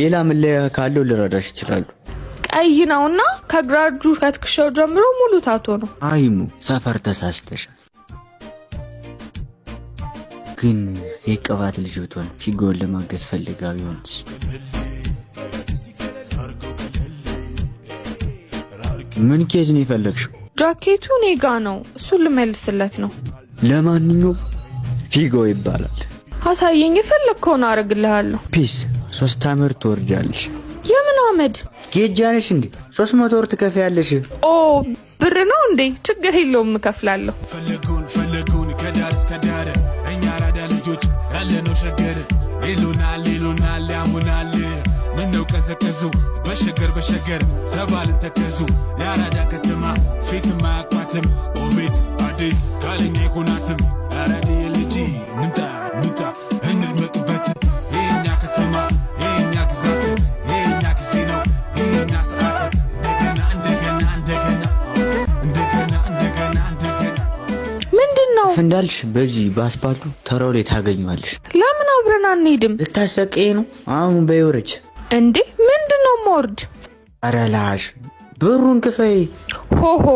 ሌላ መለያ ካለው ልረዳሽ ይችላሉ። ቀይ ነውና ከግራ እጁ ከትከሻው ጀምሮ ሙሉ tattoo ነው። አይሙ ሰፈር ተሳስተሻል። ግን የቅባት ልጅ ብትሆን ፊጎን ለማገዝ ፈልጋ ቢሆንስ? ምን case ነው የፈለግሽው? ጃኬቱ እኔ ጋ ነው፣ እሱን ልመልስለት ነው። ለማንኛውም ፊጎ ይባላል። አሳየኝ፣ የፈለግከውን አደርግልሃለሁ። Peace 3 አመት ትወርጃለሽ። የምን አመድ? ጌጃ ነሽ እንዴ? 300 ወር ትከፍያለሽ። ኦ ብር ነው እንዴ? ችግር የለውም እከፍላለሁ። ፈለጉን ፈለጉን ከዳር እስከ ዳር፣ እኛ አራዳ ልጆች ያለነው ሸገር። ይሉናል ይሉናል ያሙናል፣ ምነው ቀዘቀዙ በሸገር በሸገር ተባልን ተከዙ። የአራዳ ከተማ ፊትም አያቋትም፣ ኦቤት አዲስ ካለኛ አይሆናትም። አራዳ የልጅ ንምጣ ንምጣ እንድመቅበት፣ የኛ ከተማ የኛ ግዛት የኛ ጊዜ ነው የኛ ሰዓት። እንደገና እንደገና እንደገና እንደገና እንደገና እንደገና። ምንድን ነው? እንዳልሽ በዚህ በአስፓልቱ ተራው ላይ ታገኘዋለሽ። ለምን አብረን አንሄድም? ልታሰቀኝ ነው አሁን? በይወረች። እንዴ ምንድን ነው መወርድ? ኧረ ላሽ ብሩን ክፈይ። ሆሆ።